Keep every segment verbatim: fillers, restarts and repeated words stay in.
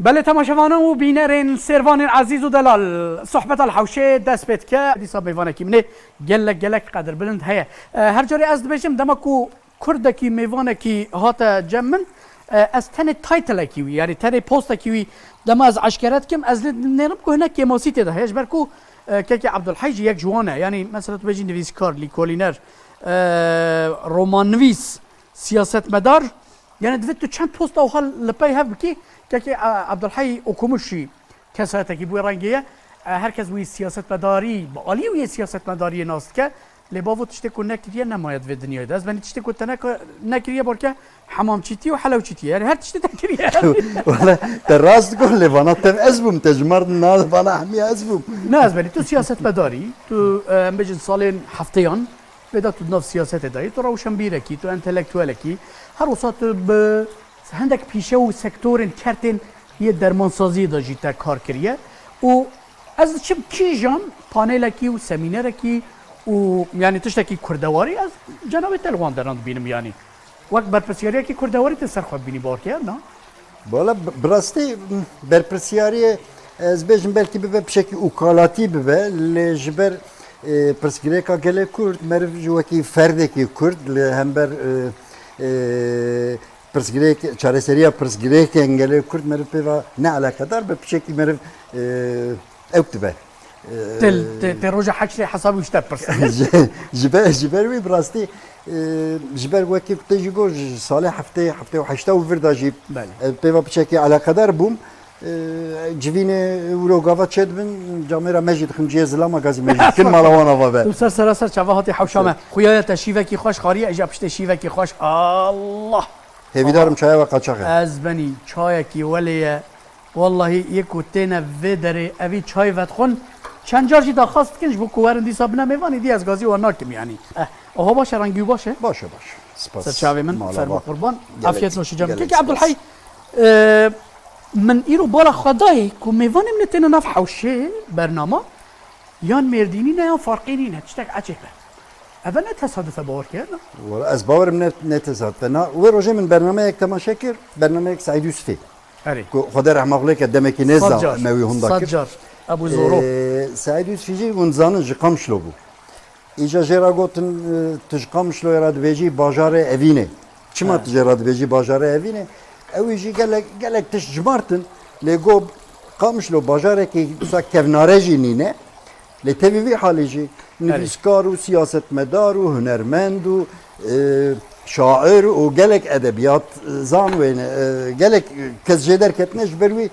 Belê temaşevanan û bînerên sêrvanên ezîz û delal, sohbeta li hewşê dest pê dike. Dîsa mêvanekî min ê gelek gelek qedirbilind heye. E, her carê ez dibêjim, dema ku kurdekî, mêvanekî hate cem min, e, ez tenê titlekî wî, yanî tenê postekî wî dema ez eşkere dikim, ez lê dinêrim ku hinek kêmasî tê de heye. Ji ber ku, e, kekê Ebdulhey jî yek ji wan e. Yanî mesela tu bêjî nivîskar, lîkolîner, e, romannivîs, siyasetmedar, yani divê tu çend posta wiha li pey hev bikî, kekê, e, Ebdulhey okumuş jî kesayetekî bi wê rengê ye. E, her kes wî siyasetmedarî, bi aliyê wî yê siyasetmedariyê nas dike. Lê bavo tiştê ku nekiriye nemaye di vê dinyayê de. Ez benî tiştê ku te neka-, nekiriye balke hemamçîtî û helewçîtî ye. Yani her tiştê te kiriye. Wala te rast got lê vana tev ez bûm, te ji mar na vana hemiya ez bûm. Ne ez benî, tu siyasetmedarî, tu, e, em bêjin salên hefteyan, Vêda tu di nav siyasetê de yî, tu rewşenbîrekî, tu entelektuelekî, her wisa tu bi hindek pîşe û sektorên kertên yê dermansaziyê de jî te kar kiriye û ez diçim kîjan panelekî û semînerekî û, yanî, tiştekî kurdewarî ez cenabê te li wan deran dibînim, yanî. Wek berpirsyariyekî kurdewarî tu ser xwe bibînî, bawer kir, na? Wala bi, bi rastî, m, berpirsyariyê, ez bêjim belkî bibe pişekî ûkalatî bibe, lê ji ber, e, pirsgirêka gelê Kurd, meriv ji wekî ferdekî Kurd li hember, e, e, pirsgirêk, çareseriya pirsgirêkên gelê Kurd meriv pê ve ne eleqedar be, pişekî meriv, e, Ew dibe. Te, te, te roja heşrê hesabî wî ji te pirse. Ji, ji ber, ji ber wî bi rastî, e, ji ber wekî ku te jî got, ji salê heftê, heftê û heşta û vir de jî, Belê. e, pê ve piçekî eleqedar bûm. E, civînê wilo gava çêdibin, camêra me jî dixin cihê zilama gazî me jî dikin mala wan ava be. Tu ser seraser çava hatî hewşa me. Xuya ye te şîvekî xweş xwariye, îja piştê şîvekî xweş. Allah! Hêvîdarim çaya we qaçax e. Ez benî çayekî welê ye. Wallahî, yê ku têne vê derê, evî çay vedixwin, çend car jî daxwaz dikin, ji bo ku werin dîsa bine mêvan, îdî ez gazî wan nakim, yanî. Eh, oha baş e, rengî wî baş e? Baş e, baş e. Spas. Ser çavê min, Mala fermo va. Qurban. Gelek, Afiyet noşî cem. gelek Kekî spas. Abdulhey, e, min îro bala xwe dayê ku mêvanê min ê têne nav hewşê bernama, yan Mêrdînî ne, yan Farqînî ne, tiştek ecêb e. Eve ne tesaduf e, bawer kir, ne? Wala ez bawerim ne, ne tesaduf e. Na, wê rojê min bernameyek temaşe kir, bernameyek Seîd Yusufê. Erê. Ku Xwedê rehma xwe lê ke demekî nêz da Sad car, me wî hunda sad kir. car, Ebû Zoro. Ee, Seîd Yusufî jî hûn zanin ji Qamişlo bû. Îca jê re gotin, e, tu ji Qamişloyê re dibêjî bajarê Evînê. Çima He. tu jê re dibêjî bajarê Evînê? Ew jî gelek, gelek tişt cimartin. Lê got Qamişlo bajarekî wisa kevnare jî nîne. Lê tevî vî halê jî Erê. nivîskar û siyasetmedar û hunermend û, e, şair û gelek edebiyat, e, zan wêne, e, gelek kes jê derketine ji ber wî,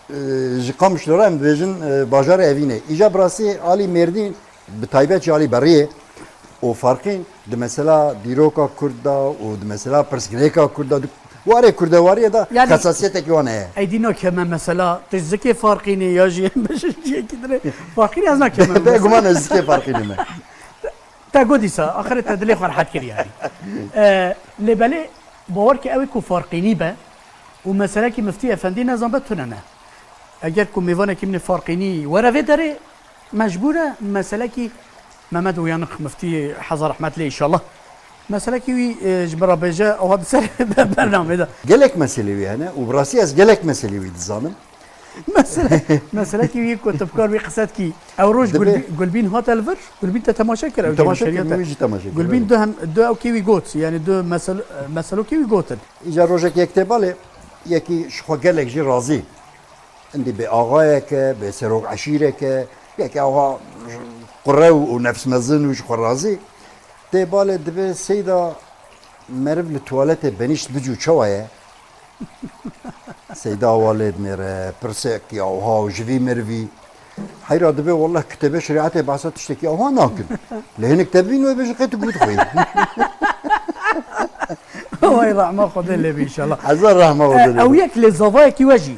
e, ji Qamişlo re em dibêjin, e, bajarê Evînê. Îja bi rastî alî Mêrdîn, bi taybet jî alî Beriyê û Farqîn di mesela dîroka Kurd de û di mesela pirsgirêka Kurd de, di warê kurdewariyê de Yani, xesasiyetekî wan heye. Ey dî nakeme mesela, tu zikê Farqînê ya jî bişin ciyekî dinê. Farqînê ez nakeme mesela. Bêguman ez zikê Farqînê me. Te got dîsa, axirê te dilê xwe rehet kir yani. E, lê belê bawer ke ew ê ku Farqînî be û meselekî Miftî Efendî nezan be tune ne. Eger ku mêvanekî min ê Farqînî were vê derê, mecbûr e meselekî Mehmet Uyanık Miftî heza rehmet lê inşallah. Meselekî wî, e, ji min re bêje, ew di ser bernamê de. Gelek meselê wî hene û bi rastî ez gelek meselê wî dizanim. Mesele, meselekî wî ku tu bi kar wî qise dikî. Ew roj Dibe- Gulbî-, Gulbîn hate li vir, Gulbîn te temaşe kir, ew Temaşe jî kir, şeriyete. wî jî temaşe kir, Gulbîn evet. du hem, du ew kê wî got, yani du mesel-, meselokê wî gotin. Îca rojek yek tê balê, yekî ji xwe gelek jî razî. Hindî bê axayek e, bê serok eşîrek e, yekî axa qurew û nefsmezin û ji xwe razî. Tê balê dibê Seyda meriv li tuwaletê benîşt bicû çawa ye? Seyda awa lê dinêre, pirsek ya wiha û ji vî mirivî. Heyra dibê, wallah kitêbê şerîetê behsa tiştekî awa nakin. Lê hinek te bîn wê bêjin qey tu gût xwî. Way rehma Xwedê lê bî inşallah. Hezar rehma Xwedê lê bî. E, ew yek lê zavayekî we jî.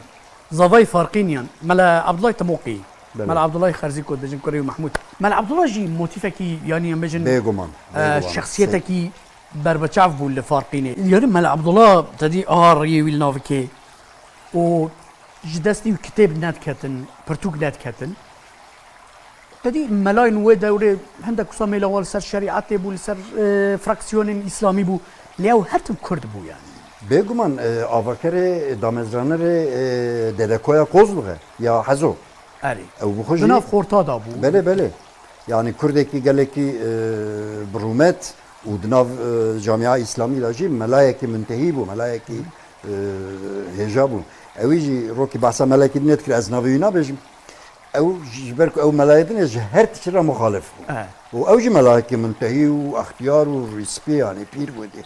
Zavayê Farqîniyan. Mela Abdullah Temoqî. Belê. Mela Abdullah Xerzî ku dibêjin kurê wî Mehmûd. Mela Abdullah jî motîfekî, yanî em bêjin, Bêguman, e, bêguman. şexsiyeteki berbiçav bû li Farqînê. Yanî Mela Abdullah te dî a riyê wî li nav dikê û ji destî wî kitêb nediketin, pirtûk nediketin. Te dî melayên wê dewrê hindek wisa mêla wan li ser şerîetê bû, li ser, e, fraksiyonên îslamî bû. Lê ew her tim kurd bû yanî. Bêguman, e, avakerê, damezranerê, e, Dedekoya Kozluğ e, ya Hezo. Erê. Ew bi xwe jî Di nav xorta da bû. Belê, belê. Yani Kurdekî gelekî, e, bi rûmet û di nav, e, camia îslamî de jî melayekî muntehî bû, melayekî, e, hêja bû. Ewî jî rokî behsa melekî din dikir, ez navê wî nabêjim. Ew ji ber ku ew melayê din e, ji her tiştî re muxalif bû. E. Û ew jî melayekî muntehî û extiyar û rîspî, yani pîr bû dê.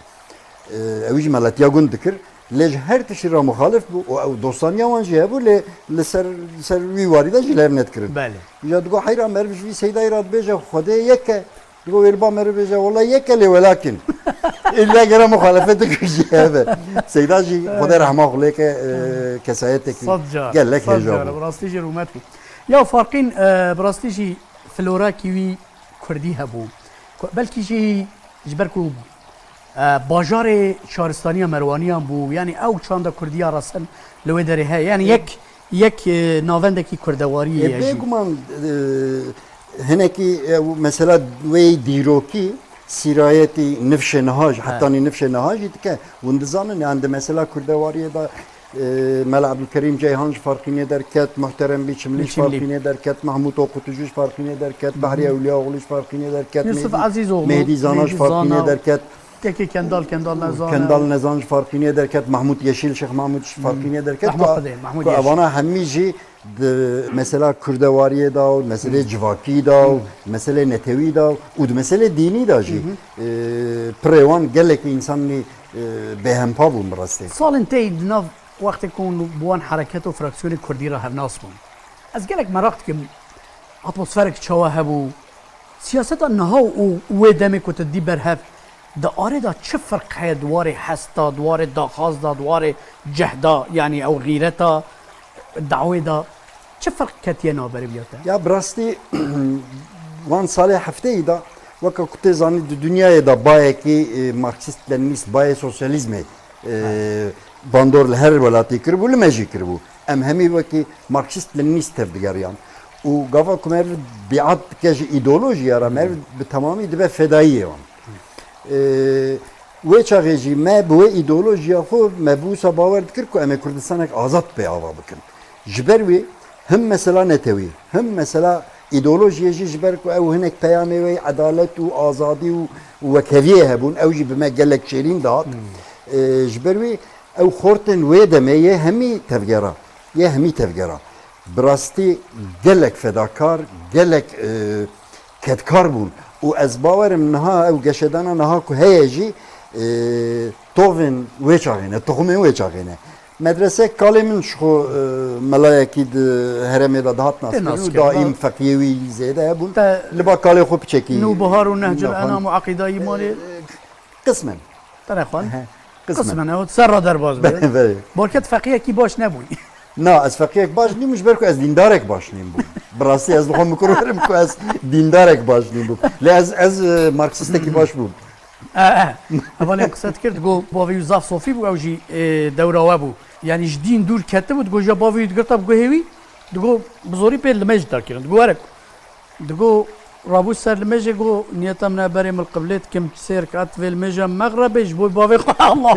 E, ew jî meletiya gund dikir. Lê ji her tiştî re muxalif bû û ew dostaniya wan jî hebû, lê li ser, li ser wî warî de jî lev nedikirin. Belê. Îja digo heyra meriv ji vî Seydayî re dibêje Xwedê yek e. Digo wê li ba meriv bêje wela yek e lê welakin. Îlla gere muxalefet dikir jî hebe. Seyda jî Xwedê rehma xwe lê ke, e, kesayetekî Sed car, gelek sed hêja car, bû. Bi rastî jî rûmet bû. Ya Farqîn, e, bi rastî jî florekî wî kurdî hebû. Ku belkî jî ji ber ku e, bajarê şaristaniya Merwaniyan bû. Yanî ew çanda kurdiya resen li wê derê heye. Yanî Ê- yek, yek, e, navendekî kurdewariyê Ê, ye jî. Bêguman, e, hinekî, e, mesela wê dîrokî sîrayetî nifşê niha jî, He. hetanî nifşê niha jî dike. Hûn dizanin, yani di mesela kurdewariyê de, e, Mela Ebdulkerîm Ceyhan ji Farqînê derket, Muhterem Bî Çimlî ji Çimlî. Farqînê derket, Mahmût Oqutûcû ji Farqînê derket, Behrî Ewliyaoğlu ji Farqînê derket, Yusuf Meh-, Ezîzoğlu, Mehdî Zana ji Mehdi Farqînê Zana. derket. Kekê Kendal, Kendal Nezan. Kendal Nezan ji Farqînê derket, Mahmûd Yeşîl, Şêx Mahmûd ji Farqînê derket. Rehma Xwedê, Mahmûd Yeşîl. Ku evana hemî jî di mesela kurdewariyê de û meselê civakî de û meselê netewî de û di meselê dînî de jî, e, pirê wan gelekî însanî, e, bêhempa bûn bi rastî. Salên tey di nav wextê ku hûn bi wan hereket û fraksiyonê kurdî re hevnas bûn. Ez gelek meraq dikim, atmosferek çawa hebû? Siyaseta niha û wê demê ku tu dî ber hev, di arê de çi ferq heye di warê hesta, di warê daxwaz de, di warê cehda, yanî ew xîreta dawê de çi ferq ketiye navberê wî ya te? Ya bi rastî wan salê hefteyî de weke ku tê zanî di dinyayê de bayekî, e, marksîst lenînîst, bayê sosyalîzmê, e, bandor li her welatê kiribû, li me jî kiribû. Em hemî wekî marksîst lenînîst tevdigeriyan. Û gava ku meriv bîat dike ji îdeolojiya re, meriv bi temamî dibe fedayiyê wan. Ee, wê çaxê jî me bi wê îdeolojiya xwe me bi wisa bawer dikir ku em ê Kurdistanek azad pê ava bikin. Ji ber wê him mesela netewî, him mesela îdeolojiyê jî ji ber ku ew hinek peyamê wê edalet û azadî û, û wekheviyê hebûn, ew jî bi me gelek şêrîn dihat. Ee, ji ber wê ew xortên wê demê yê hemî tevgera, yê hemî tevgera. Bi rastî gelek fedakar, gelek, e, kedkar bûn. Û ez bawerim niha ew geşedana niha ku heye jî, e, tovên wê çaxê ne, toxumên wê çaxê ne. Medrese kalê min ji xwe, e, melayekî di herêmê de dihat naskirin û daîm feqiyê wî zêde hebûn. Li ba kalê xwe piçekî Nûbihar û Nehcul Enam û Eqîdayî malê. Qismen. Te nexwend? He, qismen. Qismen, ew ser re derbas be. Belê, belê. Balkê tu feqiyekî baş nebûyî. Na, ez feqiyek baş nîm ji ber ku ez dîndarek baş nîm bûm. Bi rastî ez dixwam bikirim ku ez dîndarek baş nîm bûm. Lê ez, ez, e, marksistekî baş bûm. E, e. Hevalên qise dikir, digo bavê wî zaf sofî bû, ew jî, e, dewra we bû. Yanî ji dîn dûr ketibû, digo ji bavê wî digirta bi guhê wî, digo bi zorî pê limêj dakirin. Digo were ku Digo, rabû ser limêjê, go, niyeta min e berê min li qiblê dikim, sê rekat vê limêja mexrebê ji bo bavê xwe Allah.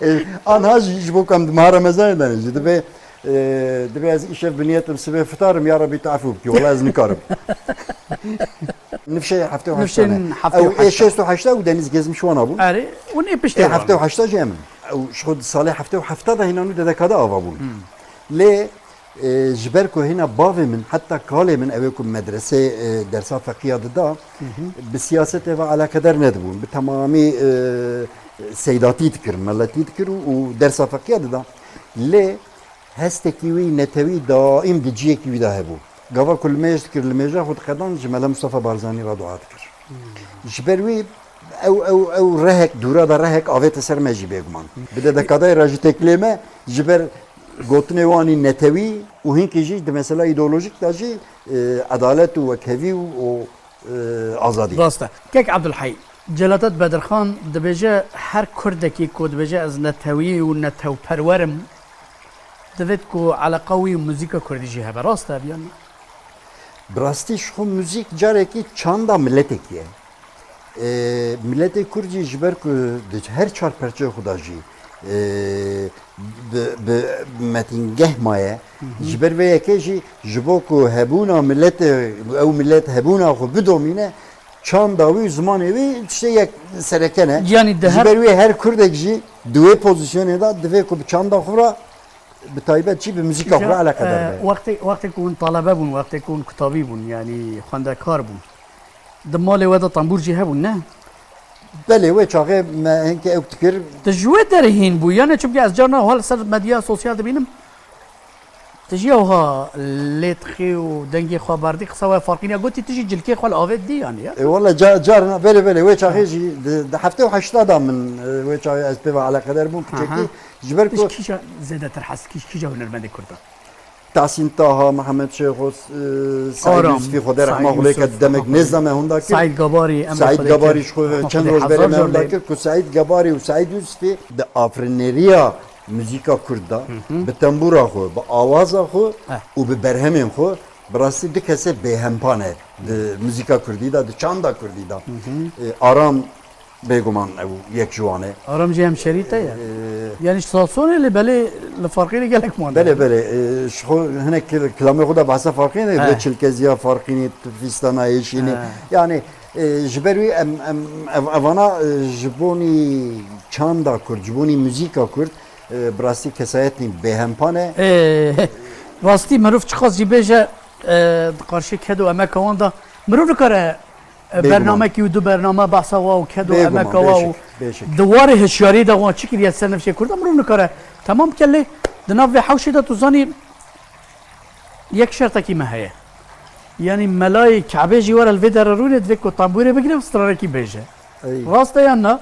E, anha jî ji bo ku em di meha Remezanê de ne jî, divê, e, divê ez îşev bi niyetim sibê fitarim, ya Rebî tu efû bikî, wela ez nikarim. Nifşê heftê û heşta ne. Nifşên heftê û heşta. Ew ê şêst û heşta û Deniz Gezmiş wana bûn. Erê, û nê piştê ê wan heftê û heşta jî em in. Ew ji xwe di salê heftê û hefta de hîna nû D D K de ava bûn. Hmm. Lê E, ji ber ku hêna bavê min, heta kalê min, ew ê ku medresê, e, dersa feqiya dida, Hı hı. bi siyasetê ve alakeder nedibûn. Bi temamî, e, seydatî dikir, meletî dikir û, û dersa feqiya dida. Lê hestekî wî netewî daîm di ciyekî wî de hebû. Gava ku limêj dikir, limêja xwe diqedan ji Mele Mustafa Barzanî re dua dikir. Hı. Ji ber wî ew, ew, ew rehek, dûra de rehek avête ser me jî bêguman. Bi D D K de re jî têkilê me, ji ber gotinê wanî netewî û hinkî jî di mesela îdeolojîk de jî, e, edalet û wekhevî û, û, e, azadî. Rast e. Kek Ebdulhey, Celadet Bedirxan dibêje, her kurdekî ku dibêje ez netewî û netewperwer im, divêt ku eleqa wî muzîka kurdî jî hebe. Rast e ev yan na? Bi rastî ji xwe muzîk carekî çanda miletekî ye. E, miletê Kurd jî ji ber ku di her çar perçeyê xwe de jî, e, bi, bi metîngeh maye, ji ber vê yekê jî ji bo ku hebûna miletê, ew milet hebûna xwe bidomîne, çanda wî û zimanê wî tiştê yek sereke ne. Yanî di Ji her ber wê her Kurdek jî di wê pozîsyonê de divê ku bi çanda xwe re, bi taybet jî bi muzîka xwe re Îja, eleqedar e, be. wextê, wextê ku hûn talebe bûn, wextê ku hûn kutabî bûn, yanî xwendekar bûn, di malê we de tembûr jî hebûn, ne? Belê, wê çaxê me hinkê ew dikir. Tu ji wê derê hîn bû, yanî çimkî ez carna wiha li ser medya sosyal dibînim. Tu jî ewha lê dixî û dengê xwe berdî, qisa we farqî niya. Gotî tu jî cilkê xwe li avê didî, yanî, ya? E, wele ca-, carna, belê, belê, wê çaxê jî di, di heftê û heşta de min, e, wê çaxê ez pê ve eleqedar bûm, Aha. Kiçekî. Ji ber Tu ji ku kîja zêdetir hez, kî-, kîja hunermendê Kurd e? Tahsîn Taha, Mihemed Şêxos, e, Saîd Aram, Yusifî, Xwedê Saîd rehma xwe lê Yusuf, ke, demek rehma nêz de me hûn da kir. Saîd Gabarî, em Saîd Xwedê Gabarî Hezar, ji xwe rehma çend Xwedê roj Hezar berê me hûn da Carlê. kir ku Saîd Gabarî û Saîd Yusifî di afirînerîya muzîka Kurd de, Hı hı. bi tembûra xwe, bi awaza xwe Eh. û bi berhemên xwe, bi rastî du kesê bêhempa ne di muzîka Kurdî de, di çanda Kurdî de. Hı hı. E, Aram Bêguman ew yek ji wan e. Aram jî hemşerî te ye. Ee, Yanî ji Sasonê lê belê li Farqînê gelek mane. Belê, belê. Ee, ji xwe hinek kil-, kilamê xwe de behsa Farqînê, He. Vê çilkeziya Farqînê, tu fîstana êşînê. He. Yanî, ee, ji ber wî em, em, ev, evana, ee, ji bonî çanda Kurd, ji bonî muzîka Kurd, ee, bi rastî kesayetên bêhempa ne. Ee, rastî mirov çiqas jî bêje, ee, di qarşî ked û emeka wan de mirov nikare E, Bêguman. bernamekî û du bername behsa wa û ked û Bêguman, emeka wa û bêşek, bêşek. di warê hişyariyê de wan çi kiriye ser nifşê Kurda, mirov nikare temam bike lê di nav vê hewşê de tu zanî yek şertekî me heye. Yanî melayê Kebê jî were li vê derê rûnê divê ku tembûrê bigire û stranekî bêje. Ey. Rast e yan na?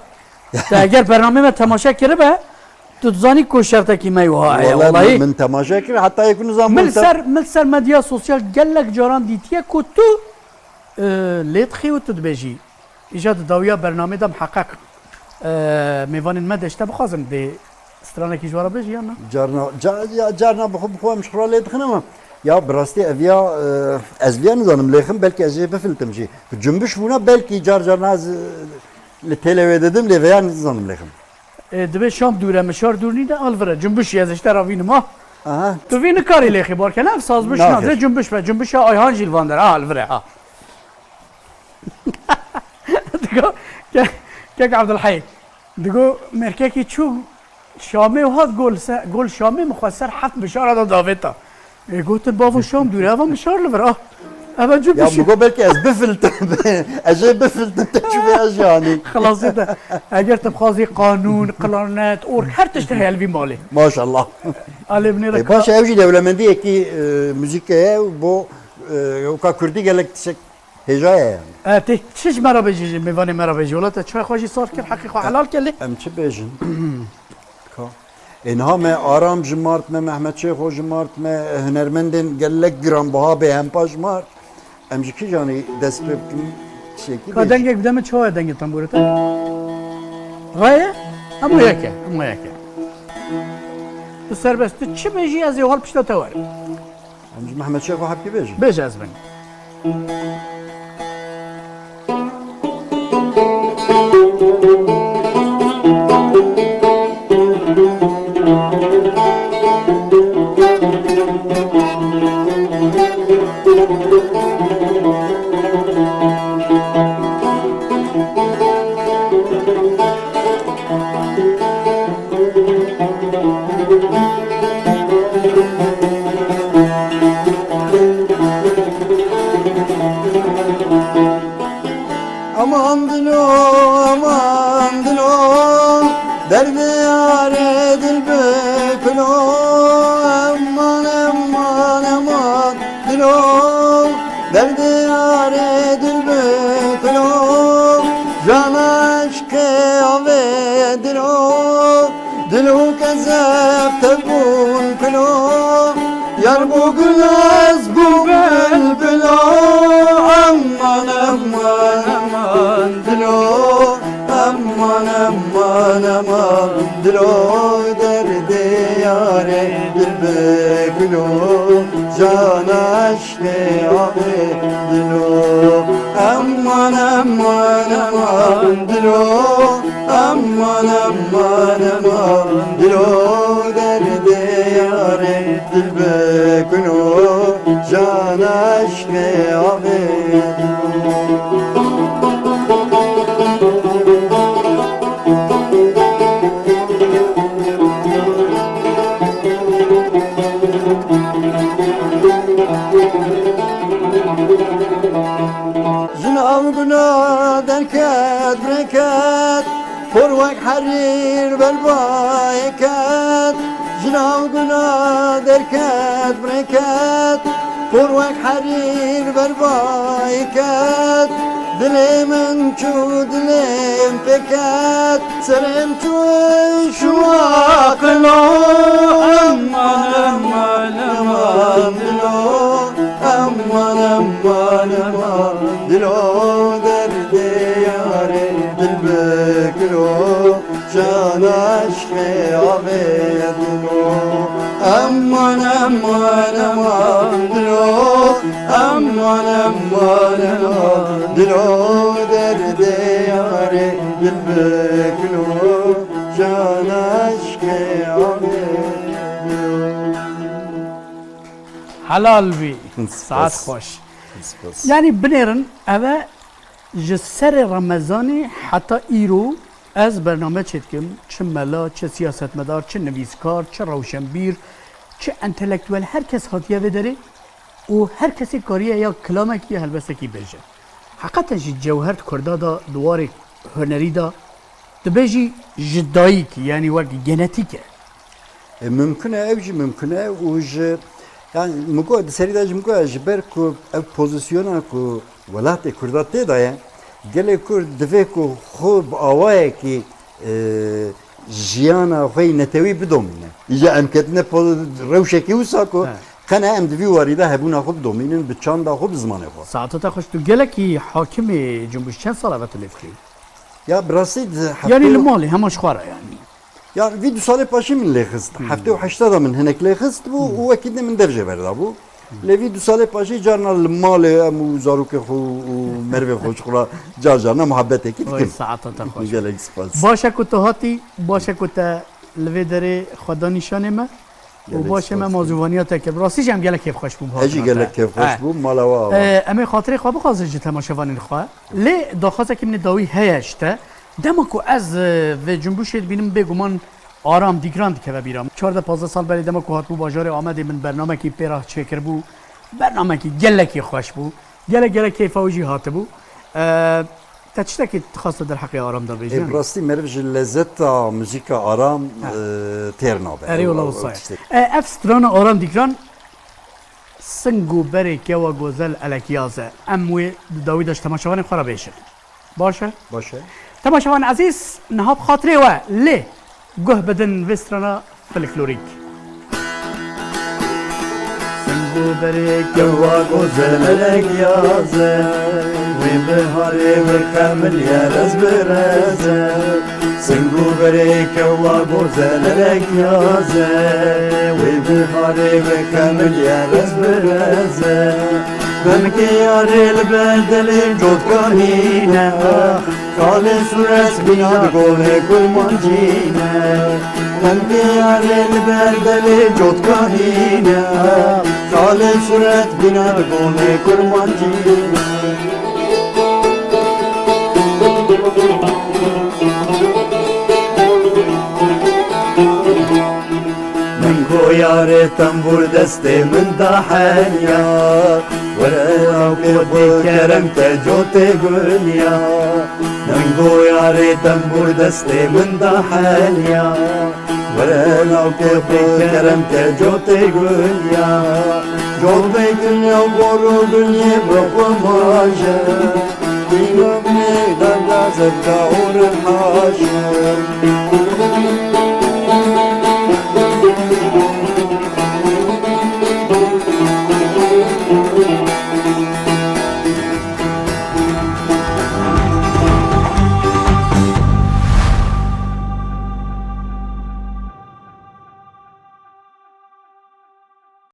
Te eger bernamê me temaşe kiribe, tu dizanî ku şertekî me wiha heye. Wele Wellahî. min, min temaşe kir, heta yek nizam Min bû te- ser, min ser medya sosyal gelek caran dîtiye ku tu e, lê dixî û tu dibêjî. Îja di dawiya bernamê de miheqeq, e, mêvanên me de ji te bixwazin dê stranekî ji we re bêjî yan na? Carna, ca-, ya, carna bi xwe, bi xwe em ji xwe re lê dixin ama ya bi rastî ev ya, e, ez viya nizanim lêxim, belkî ez jê bifiltim jî. Bi cumbiş bûna belkî car carna ez, e, li têlê wê didim lê veya nizanim lêxim. E, dibê şam dûr e, mişar dûr nîne, al vire. Cumbiş ye, ez ji te re vînim, ha. Aha. Tu vî nikarî lêxî bar ke, ne, ev sazbiş Naxir. Nadir, cumbiş be, cumbiş e, Ayhan jî li van der, al vire, ha. Digo, ke-, kek Abdulhey. Digo, merkekî çû Şamê û hat gol se-, gol Şamê min xwe ser heft mişara da davêta. Ê, gotin, bavo Şam dûr e, eva mişar li vir, ah. Eva Ya cumbiş. Migo belkî ez bifiltim. Ez jê bifiltim te çû vê ez jî anî. Xilasî te. Eger tu bixwazî qanûn, klarnet, org, her tişt heye li vî malê. Maşallah. Alê binê de E, baş e, ew jî dewlemendiyekî, e, muzîkê ye û bo, e, weka kurdî gelek tiştek hêja ye yani. E, tê çi ji me re bêjî, ji mêvanê me re bêjî. Wela te çay xwe jî sar kir, heqî xwe helal kir lê. Em çi bêjin? Ka. Ê, niha me Aram jimart, me Mehmet Şêxo jimart, me hunermendên gelek giranbiha bêhempa jimart. Em ji kîjanî dest pê bikin? Tiştekî Ka bêjin. Dengek bide min, çawa ye dengê tembûrê te? Raye? Hemû yek e, hemû yek e. Tu serbest, tu çi bêjî ez ê hal pişta te werim. Em ji Mehmet Şêxo hebkî bêjin. Bêje ez bin. Aman dilo, aman dilo, derdê yarê dil bi pilo. Aman, aman, aman dilo, derdê yarê dil bi pilo. Jana eşqê avê dilo, dilo kezeb te bûn pilo. Yar bû gul, ez bû bilbilo. Aman, aman, aman dilo. Aman, aman, aman dilo. Derdê yarê dil bi gul o. Jana eşqê avê dilo. Eman, eman, eman dilo, eman, eman, eman dilo, derdê yarê dil bikino, jana eşqê avê dilo. Jina ew guna derket, birêket, por wek herîr ber bayê ket. Jina ew guna derket, birêket, por wek herîr ber bayê ket. Dilê min çû, dilê min pê ket. Serê min çû şûwa qilo. Eman, eman, eman dilo. Eman, eman, eman dilo, derdê yarê dil bikilo, jana eşqê avê dilo. Eman, eman, eman dilo, eman, eman, eman dilo, derdê yarê dil bikilo, jana eşqê avê dilo. Helal bî. Spas. Saet xweş. Spas. Yanî binêrin, ev e ji serê Remezanê heta îro ez bername çêdikim, çi mela, çi siyasetmedar, çi nivîskar, çi rewşenbîr, çi entelektuel, her kes hatiye vê derê û her kesê kariye ya kilamekî ya helbestekî bêje. Heqeten jî cewher di kurda de, di warê hunerî de, dibêjî ji dayik, yanî wek genetîk e. E, mimkun e, ew jî mimkun e û ji, yani, min got, di serî de jî min got, ji ber ku ev pozisyona ku welatê Kurda tê de ye, gelê Kurd divê ku xwe bi awayekî, e, jiyana xwe yî netewî bidomîne. Îja em ketine po-, rewşekî wisa ku He. qene em di vî warî de hebûna xwe bidomînin, bi çanda xwe, bi zimanê xwe. Saeta te xweş, tu gelekî hakimê Cumbuş çend sal e tu lê fikirî? Ya, bi rastî di Yanî heftê li malê hema ji xwe re yanî. Ya, vî du salê paşî min lê xist. Hmm. Heftê û heşta de min hinek lê xist bû Hmm. û wekî din min dev jê berda bû. Lê vî du salê paşî carna li malê em û zarokê xwe û merivê xwe ji xwe re car carna muhabbetekî Oy, dikim. Saeta te xweş. Gelek spas. Baş e ku tu hatî, baş e ku te li vê derê xwe da nîşanê me. Û Gelek baş e me spas. Mazûvaniya te kir. Bi rastî jî em gelek kêfxweş bûn bi Ez jî hatina te. gelek kêfxweş Eh. bûm. Mala we ava. Eh, em ê xatirê xwe bixwazin ji temaşevanên xwe. Lê daxwazekî min ê dawî heye ji te. Dema ku ez, eh, vê cumbuşê dibînim, bêguman Aram Dîgran dikeve bîra min. Çardeh pazdeh sal berê dema ku hatibû bajarê Amedê, min bernamekî pê re çêkiribû. Bernamekî gelekî xweş bû. Gelek gelek keyfa wî jî hatibû. Eh, te tiştekî dixwaste derheqê Aram de bêjî, Ê, yanî? bi rastî meriv ji lezeta muzîka Aram, Ha. eh, têr nabe. Erê, Ew, wela ew, wisa ew ye. tiştek. Eh, ev strana Aram Dîgran, Sing û berê kewa gozel elek yaz e. Em wê di dawî de ji temaşevanên xwe re bêjin. Baş e? Baş e. Temaşevan ezîz, niha bi xatirê we lê guh bidin vê strana folklorîk. Sing û berê kewa gozel elek yaz e, wê biharê bi xemil ye rez bi rez e. Sing û berê kewa gozel elek yaz e, wê biharê bi xemil ye rez bi rez e. Demkê yarê li ber delê cotka hîne, ah, xalê sûret bîna di golê kurmancî ne. Demkê yarê li ber delê cotka hîne, ah, xalê sûret bîna di golê kurmancî ne. Min go yarê tembûr destê min da henya, were lawkê xwe kerem te cotê gunya. Min go yarê tembûr destê min da henya, were lawkê xwe kerem te cotê gunya. Cotê gunya gor û gunyê bi xwe maje. Dîno min danda zevka û rihaşe.